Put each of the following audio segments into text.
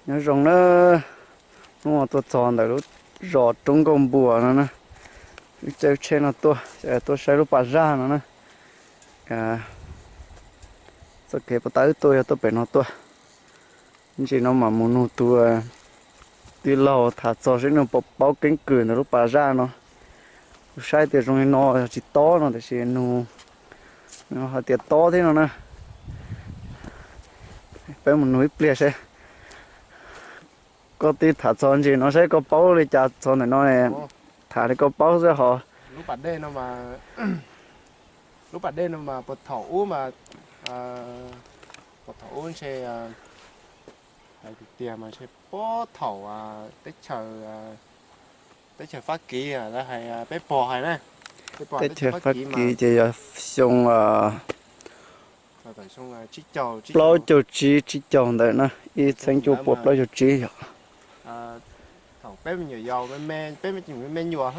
Nyob zoo na, hnub no tuaj txog ntawm lub zos Roob Nkauj Npuas no na, wb caij tsheb no tuaj, tuaj saib lub pas zaj no na. Txoj kev puag ta wb tuaj yog tuaj pem no tuaj. Ntsis no mam mus nug tus tij laug tham txog seb nws puas paub keeb kwm ntawm lub pas zaj no. Kuv saib tias zoo li no yog tsis tob no tiam sis nws hais tias tob thiab no na. Peb mus nug ib pliag seb. Koj tij tham txog ntsis no saib koj paub li cas txog ntawm no, tham li koj paub xwb hos. Lub pas dej no mas, lub pas dej no mas puag thaum ub mas, puag thaum ub ntshe, hais tiag tiag mas ntshe puag thaum teb chaws, teb chaws Fab Kis lawv hais, peb pog hais na, peb pog hais teb chaws Fab Kis ces yog xyoo plaub caug tsib tsib caug ntawd na, ib txheeb cuaj pua plaub caug tsib yom. Thaum peb me nyuam yaus me me, peb me nyuam me nyuam,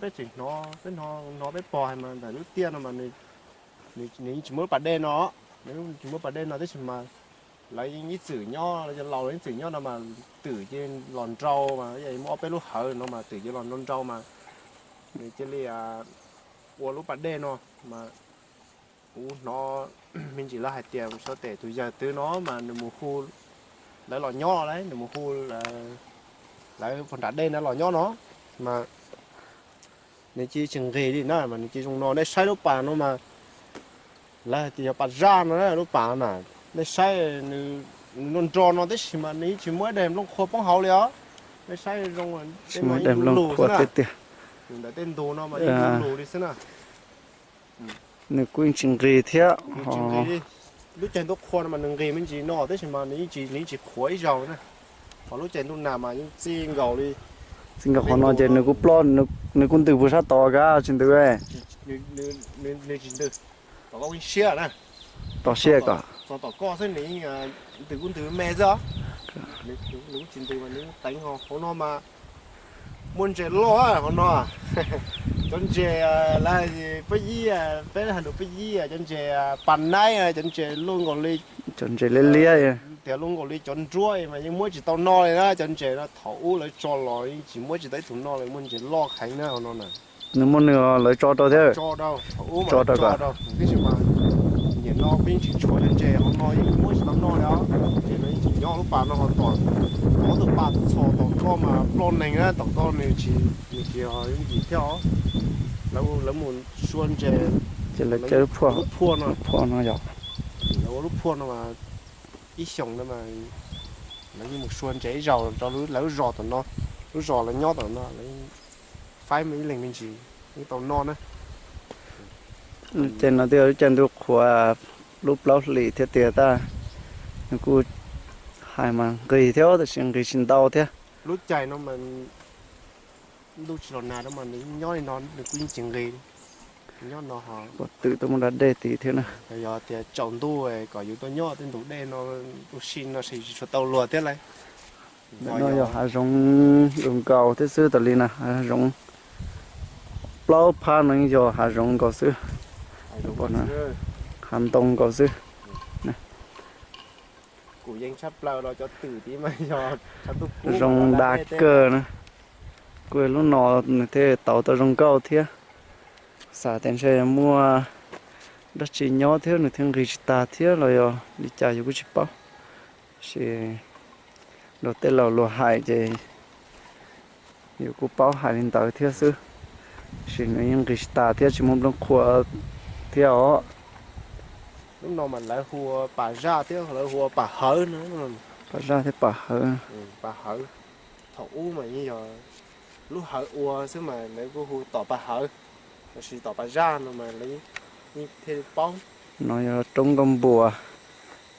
peb tseem hnov, peb hnov peb pog hais mas ntawm lub tiaj no mas nws yeej tsis muaj lub pas dej no, nws tsis muaj pas dej no tab sis mas lawv yeej ib txwm nyob, cov laus ib txwm nyob no mas twm cia li los nrau mas, muaj ob peb lub hawv no mas twm cia li los nrau nrau mas nws cia li ua lub pas dej no mas kuv hnov me ntsis lawv hais tias suav tes tus yawg twg no mas nws mus hu lawv los nyob lauj, nws mus hu lawv puag nram dej na los nyob no mas nws cia li tsis nqis li na mas nws cia li zoo no. Nej saib lub pas no mas lawv hais tias yog pas zaj no na, lub pas na. Nej saib nws nrau nrau no tab sis mas nws yeej tsis muaj ib daim nplooj qhua poob hauv li os. Nej saib zoo, tsis muaj ib daim nplooj qhua tiag tiag. Ntawm tej ntug no mas yeej lus li xwb na. Nws kuj yeej tsis nqis thiab. Lub caij ntuj qhua no mas nws nqis me ntsis no tab sis mas nws yeej tsis, nws yeej tsis qhuav ib zaug na. Ho lub caij ntuj nag mas yeej txij nkaus li, txij nkaus qhov no ces nws kuj ploj, nws kuj ntws puag sab tod kab tsis ntws. Nws tsis ntws, tom koj yeej siab na. Tov siab kom txog tom koj xwb nws yeej ntws kuj ntws me xwb os. Nws kuj tsis ntws mas nws teev ho hauv no mas muaj ntses loj hauv no. Cov ntses lawv pob yib, peb hais lus pob yib, cov ntses pas naib, cov ntses luaj nkaus li, cov ntses liab liab, tias luaj nkaus li cov nruab mas yeej muab tsis tau noj li na. Cov ntses no thaum ub lawv tso los yeej tsis muab tsis tau ib tug noj li, muaj ntses loj heev na hauv no na. Nws muaj nws lawv tso rau thiab. Tso rau, thaum ub mas tso rau, tab sis mas nim no peb yeej tsis tshuav cov ntses hauv no yeej muab tsis tau noj li os. Ntses no yeej tsis nyob lub pas no ho tom, ob tug pas txhos tom koj mas ploj neeg na, tom koj nws tsis, nws tsis yog yooj yim thiab os. Lawv mus sua ntses ces lawv caij lub phuaj no, lub phuaj no yog, lawv ua lub phuaj no mas ib xyoos no mas lawv yeej mus sua ntses ib zaug rau lawv lub zos tom no, lub zos lawv nyob tom no lawv faib ib leeg me ntsis yeej tau noj na. Ces no twb yog lub caij ntuj qhuav lub plaub hlis thiab tiag tab nws kuj hais mas nqis thiab tab sis nqis tsis ntau thiab. Lub caij no mas ntuj tsis los nag no mas nws nyob li no nws kuj yeej tsis nqis. Nyob no ho pom twm tuaj muaj da dej tid thiab na. Yog tias tsaus ntuj kom yus tuaj nyob tej ntug dej no ua si no ces tsis tshua tau luag thiab lauj. Ntawm no yog hav zoov zoo nkaus thiab xwb tas li na, hav zoov plaub phab no yeej yog hav zoov nkaus xwb. Hav ntoo nkaus xwb. Kuj yeej tshaj plaws los cov twm tid mas yog zoo da kawg na. Kuj lub no nws thiaj tauv tau zoo nkauj thiab. Xav tias ntshe muaj dab tsi nyob thiab nws thiaj nqis tsis tag thiab los yog li cas yus kuj tsis paub. Tab sis raug tej laus luag hais ces yus kuj paub hais li ntawd thiab xwb. Tab sis nws yeej nqis tsis tag thiab tsis muaj nplooj qhua thiab os. Lub no mas lawv hu ua pas zaj thiab lawv hu ua pas hawv no. Pas zaj thiab pas hawv. Pas hawv. Thaum ub mas yeej yog lub hawv ua xwb mas lawv kuj hu tom pas hawv, tab sis tom pas zaj no mas lawv yeej thiaj li paub. No yog roob Nkauj Npua,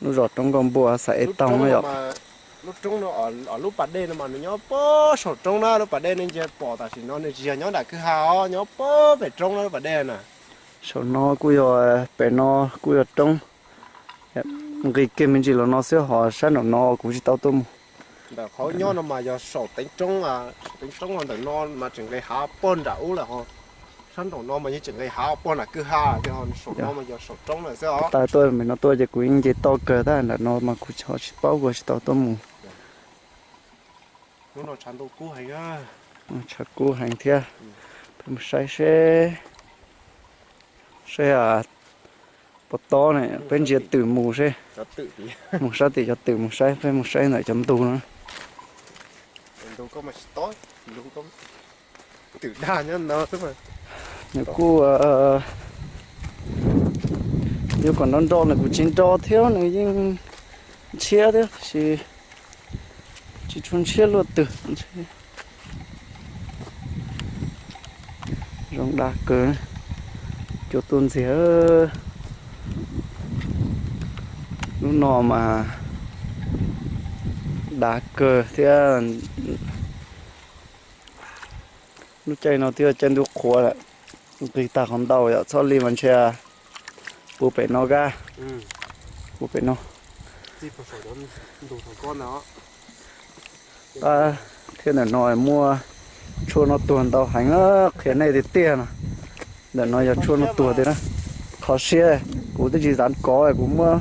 lub zos roob Nkauj Npua xav es toog yom. Lub roob no, lub pas dej no mas nws nyob puag saum roob na, lub pas dej nej ntsia pom tam sim no nws tsis yog nyob nram kwj ha os, nyob puag pem roob na lub pas dej na. Saum no kuj yog, pem no kuj yog roob. Nqis kiag me ntsis los no xwb ho sab nraum no kuv tsis tau tuaj mus. Ntawm qhov nyob no mas yog saum teev roob, saum teev roob ntawm no mas tseem nqis hav puag nram ub lawm ho. Sab nraum no mas yeej tseem nqis hav puag nram kwj ha tiag ho, saum no mas yog saum roob lawm xwb os. Tas tuaj pem no tuaj ces kuv yeej nce toj kawg tab sis nram no mas kuv ho tsis paub kuv tsis tau tuaj mus. Hnub no tshav ntuj kub heev, tshav kub heev thiab. Peb mus saib seb, saib puas tob ne, peb ntsia twm mus seb. Mus sab tim cov twm mus saib, peb mus saib ntawm cov ntug no. Nws kuj yuav kom nrov nrov, nws kuj tsis nrov thiab, nws yeej ntshiab thiab tab sis tsis tshua ntshiab luaj twg. Zoo dav kawg, cua tuaj ntxiag. Lub no mas dav kawg thiab. Lub caij no twb yog caij ntuj qhuav lawm, nqis tag qhov ntau yom, txhob li mas ntshe puv pem no kab, puv pem no. Tab thiab ntawm no muaj tshuaj noj tuag ntau heev, qhia nej tiag tiag no. Ntawm no yog tshuaj noj tuag tiag na. Qhov siab, kuv twb tsis xav kov, kuv muab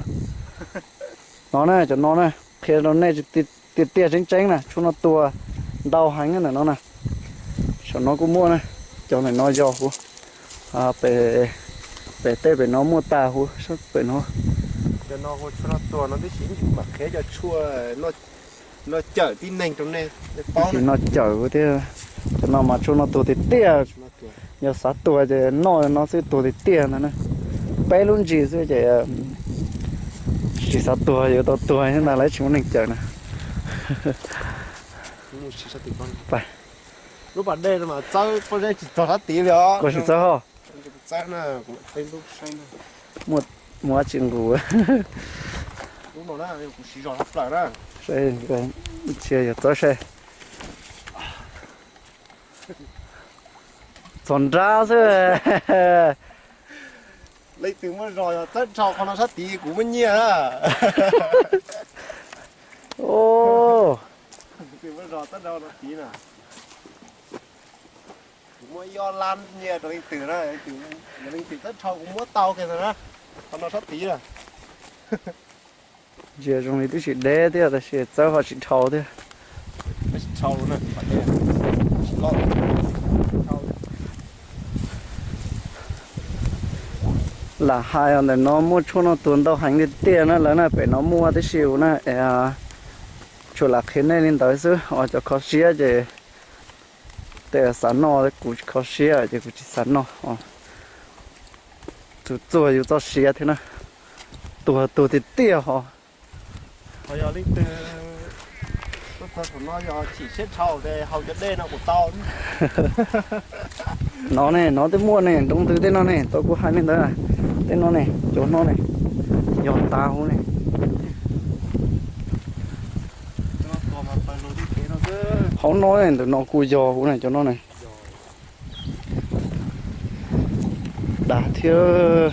no na, cov no na, qhia rau nej tiag tiag tseeb tseeb na, tshuaj noj tuag ntau heev ntawm no na. Saum no kuj muaj na, cov ntawm no yog huv, pem tej pem no muaj tag huv sab pem no. Cov no hu tshuaj noj tuag no tib si, mam qhia cov tshuaj noj cawm tib neeg rau nej paub. Tsis noj cawm thiab, cov no mas tshuaj noj tuag tiag tiag. Yog xav tuag ces noj no xwb tuag tiag tiag ntag na. Peb lub ntsis xwb ces tsis xav tuag yuav tau tuag thiab ntag, lawv tsis muaj neeg cawm na. Lub pas dej no mas txawb pob zeb tsis txog sab tid li os. Koj tsis txawb hos. Muaj, muaj dab tsi nqus. Lub no na, kuv siv zog tshaj plaws na. Sia yog txawb saib. Txog nrab xwb. Leej twg muaj zog yog txawb dhau qhov no sab tid kuv muab nyiaj na. Leej twg muaj zog txawb dhau no tid na. Kuv muab ib ob lab nyiaj rau leej twg na, yog leej twg txawb dhau kuv muab tau kiag ntag na. Qhov no sab tid na. Ntsia zoo li twb tsis deb thiab tab sis txawb ho tsis dhau thiab. Lam hais os, ntawm no muaj tshuaj noj tuag ntau heev tiag tiag na lawv na, pem no muaj tib si na. Tsuas lam qhia nej li ntawd xwb os, cov kho siab ces tej xav noj, kuv tsis kho siab ces kuv tsis xav noj. Tus txuag yus txoj sia thiab na, tuag tuag tiag tiag ho. Ho yog leej twg tuaj txog saum no yog chim siab dhau ces haus cov dej no kuj tau. No ne, no twb muaj ne, nroo ntws tej no ne, tau kuv hais li ntawd. Tej no ne, cov no ne, yog tas huv ne. Hauv no ne, ntawm no kuj yog huv ne, cov no ne. Dav thiab.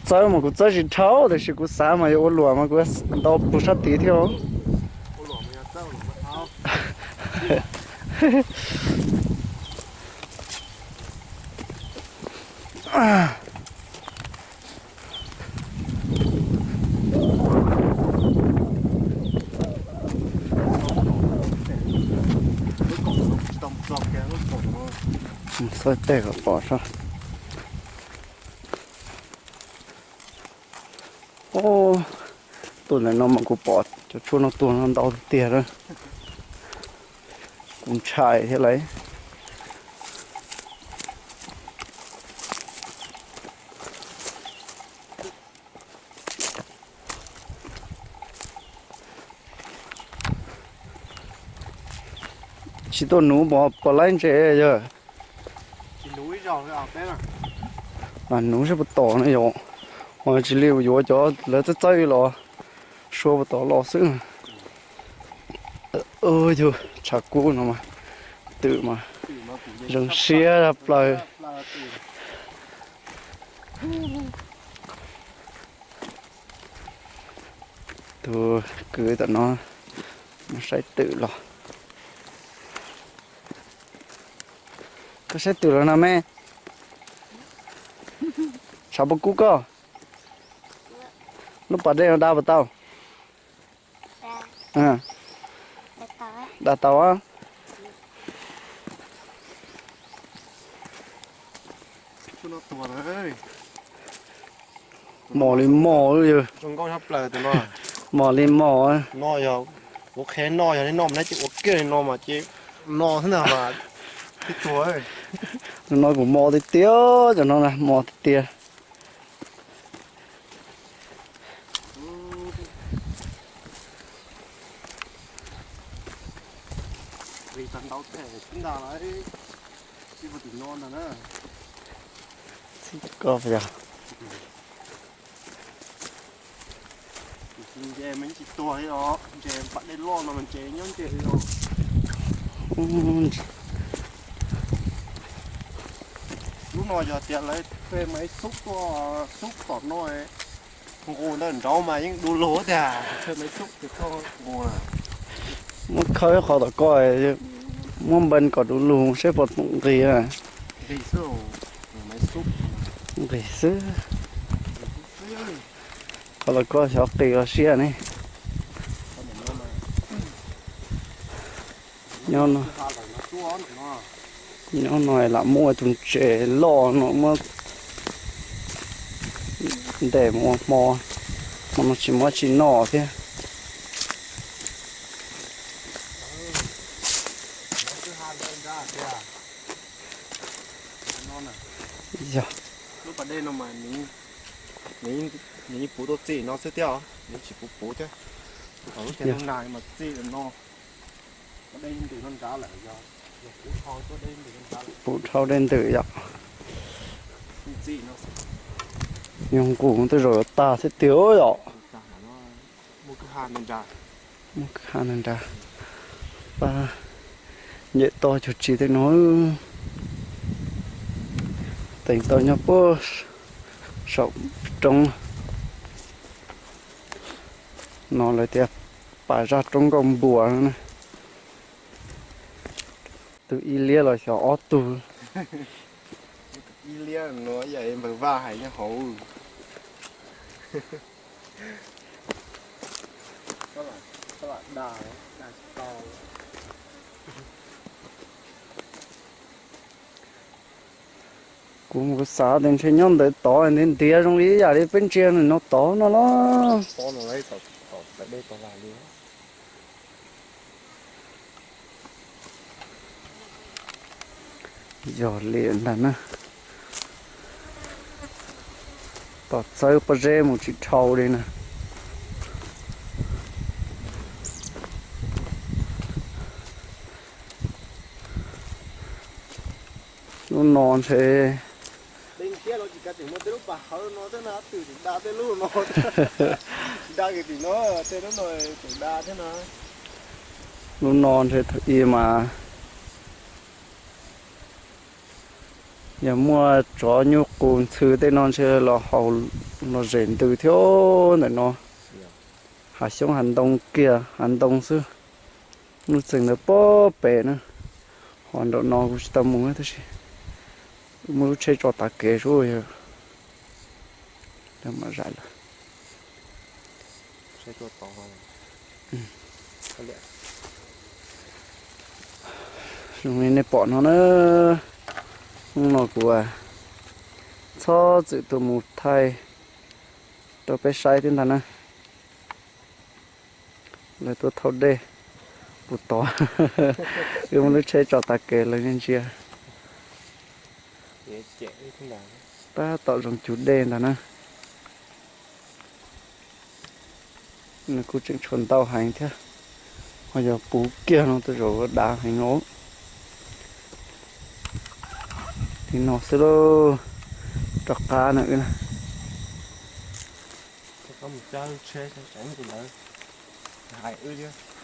Txawb mas kuv txawb tsis dhau tab sis kuv xav mas yuav ua luam mas kuv ntau pus sab tid thiab. Xauj tej kom pom seb. Tuaj ntawm no mas kuv pom cov tshuaj no tuag no ntau tiag tiag na. Kuv ntshai thiab lauj. Tsis tuaj nuv pom laib ntses yog. Mas nuv seb puas tom no yom. Mas tsis li yuav cov lawv txawb txawb los sua puas tom los xwb. Yug tshav kub no mas twm mas zoo siab tshaj plaws. Tus kwv tom no mus saib twm los. Koj saib twm los no me. Tshav puas kub koj? Lub pas dej no da puas tau? Da tau. Mos li mos, mos li mos. No yog kuv qhia noj, yog nej noj mas nej cia ua kiag li no mas ces no xwb ntag mas thiaj tuag. No kuv mos tiag tiag, cov no mos tiag tiag. Txij ko yog. Ntses mas tsis tuag li os, ntses pas dej loj no mas ntses nyob ntses li os. Lub no yog tias lawv thuê máy xúc tuaj xúc tom no, nqus ntawm nraud mas yeej du lug tiag, thuê máy xúc ces tuaj nqus na. Muab khawb qhov tom ko, muab npeej kom du lug seb puas nqis. Nqis xwb. Qhov los koj xyov qis los siab ne. Nyob no, nyob no lam muaj tus ntses loj no muab ntes mus ua hmo, hmo no tsis muab tsis noj thiab. Yog, nws yeej puv tuaj txij no xwb thiab os, nws tsis puv puv thiab. Thaum lub tiag lub nag mas txij no. Puv dhau dej ntws yom. Yog nqus tej zaum yuav tag thiab tiag yom. Muaj kwj ha nrag, pab nyem toj cuag tsi tej no. Teev tau nyob puag saum roob no lawv tias pas zaj roob nkauj npuas no na. Tus ib liab los xyov ob tug. Ib liab no yam npawg Vaj hais nyob hauv. Kuv mus xav tias ntshe nyob ntawd tod ntiav ntiav zoo li ib yam li peb ntsia no tod no los. Yog li ntag na. Tom txawb pob zeb mus tsis dhau li na. Lub no ntshe lub no ntshe thaum ub mas yog muaj tsov nyuj qus ntxhw tej no ntshe los haus los zem ntws thiab ntawm no. Hav xyoob hav ntoo kiag, hav ntoo xwb. Lub txeem ntawd pob pem na, ho nraum no kuv tsis tau mus tab sis muaj lub tsheb tso tav kev sub yog mam zais lawm. Zoo li nej pom no na, hnub no kuv txhob txwm tuaj mus thaij rau peb saib thiab ntag na. Lawv tuaj thauj dej puag tod, wb muaj lub tsheb tso tav kev lawv ntsia. Tab tom zoo cug dej ntag na. Nws kuj tseem tshuav ntau heev thiab, ho yog puv kiag no tej zaum dav heev no. Li no xwb lauj, rov qab na wb na. Hais wb thiab.